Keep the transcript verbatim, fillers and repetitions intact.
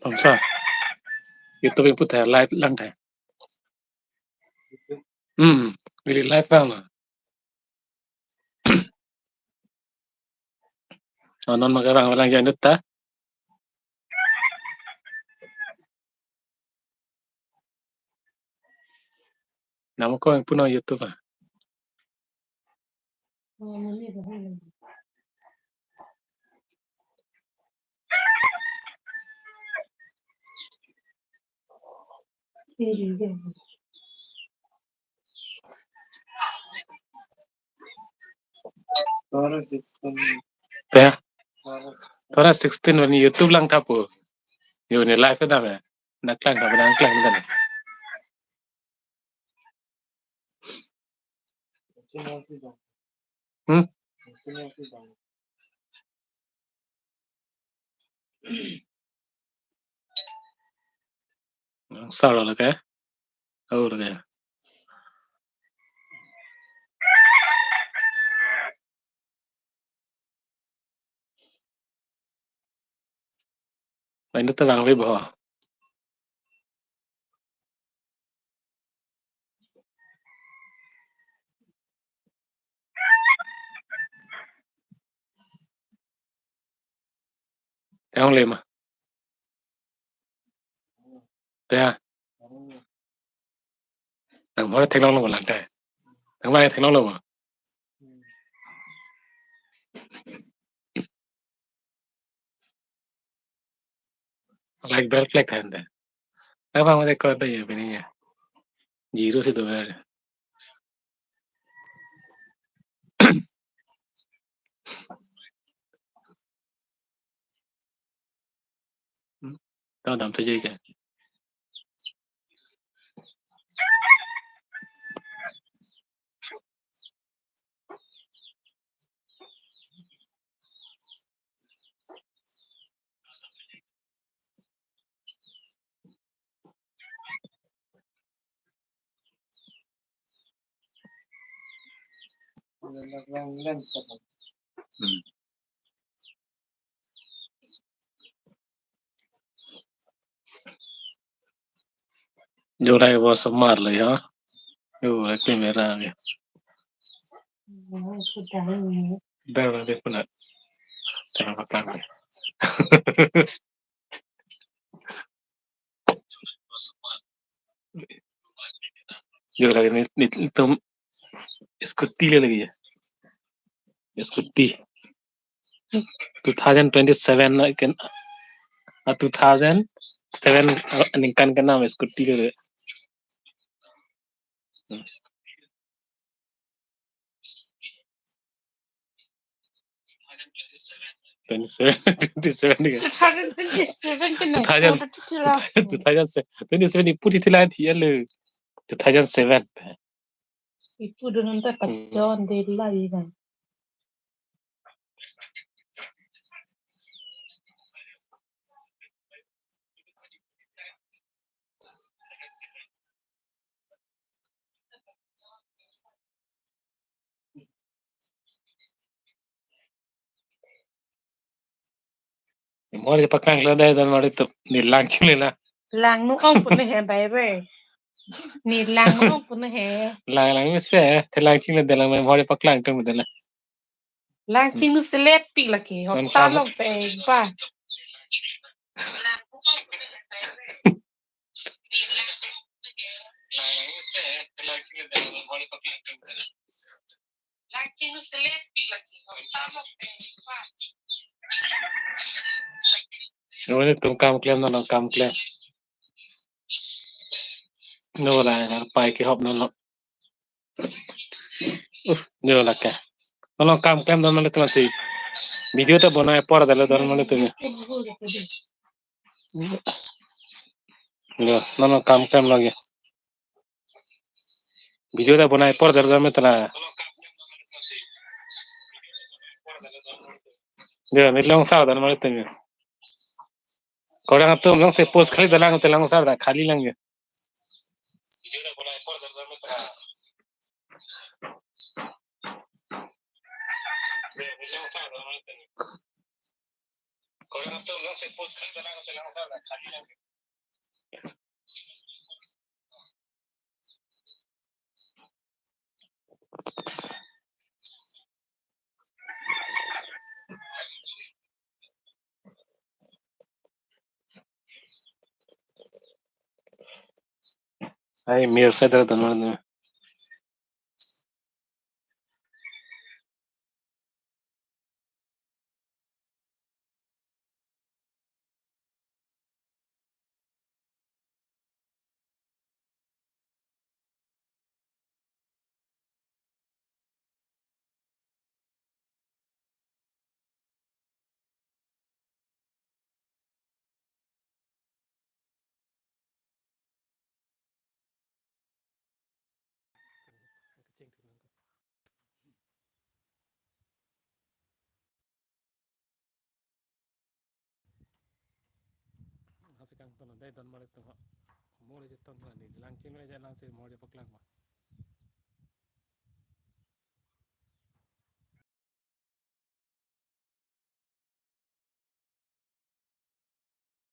Pangsa. YouTube input hai live lang hai. Hmm, very live lang. Oh, non makai bang lang jan ta. Namo ko puno YouTube ah. Tora sixteen. Tora sixteen. Tora sixteen mane YouTube lang thapo. Yo ne live ta me. Nang klang ta, nang klang ta. Hmm? Sar lake. Oh, lake. Lain ta vangve bo. Te-ong le ma. Te ha. Nang bhore theklonglo lang te. Nang bhore theklonglo. Like bell flag than te. Nang bhore ko te ye bini ya. Zero si do ver. Hmm? Tang dam ta jai ke. Hmm. Yo, rai bo samar le ha. Yo, camera le. Dar de puna. Tengah patang le. Jo lagi ni, ni itum scooty le lagi ya. Scooty. Two thousand twenty-seven na ken, ah, two thousand seven, ah, ningkan kenam scooty le. Twenty-seven, twenty-seven ni. Two thousand twenty-seven ke na, two thousand, two thousand, two thousand seven, twenty-seven ni putih thila thi alo. Two thousand seven. Ipu dunun ta, hmm, pachon de la iban. Mori pakang la dai dan mori tu ni lang ching la. Langno ong pun he dai re. Ni langno ong pun he. Lang lang mi se, te lang ching la de lang mori paklang tung de la. Lang ching nu selet pi lagi. Hok non ta kam long pe ba. Nelitum kam klem, non kam klem. No la, pai kehop non lo. Uh, nelitum lake. Non kam klem don mane tum si. Video ta bonai apor dalo don mane tum. Yo, non kam klem lagi. Video ta bonai apor dalo don mane tum. Yo, nelitum sa don mane tum. Korang atum lang se post khali dalang te lang sar da khali lang ya. Ai, mir saida don mane. Hasi kangton dei don malik tum ha. Mo le je ton la ni lang chim le je lang si mo le paklang ma.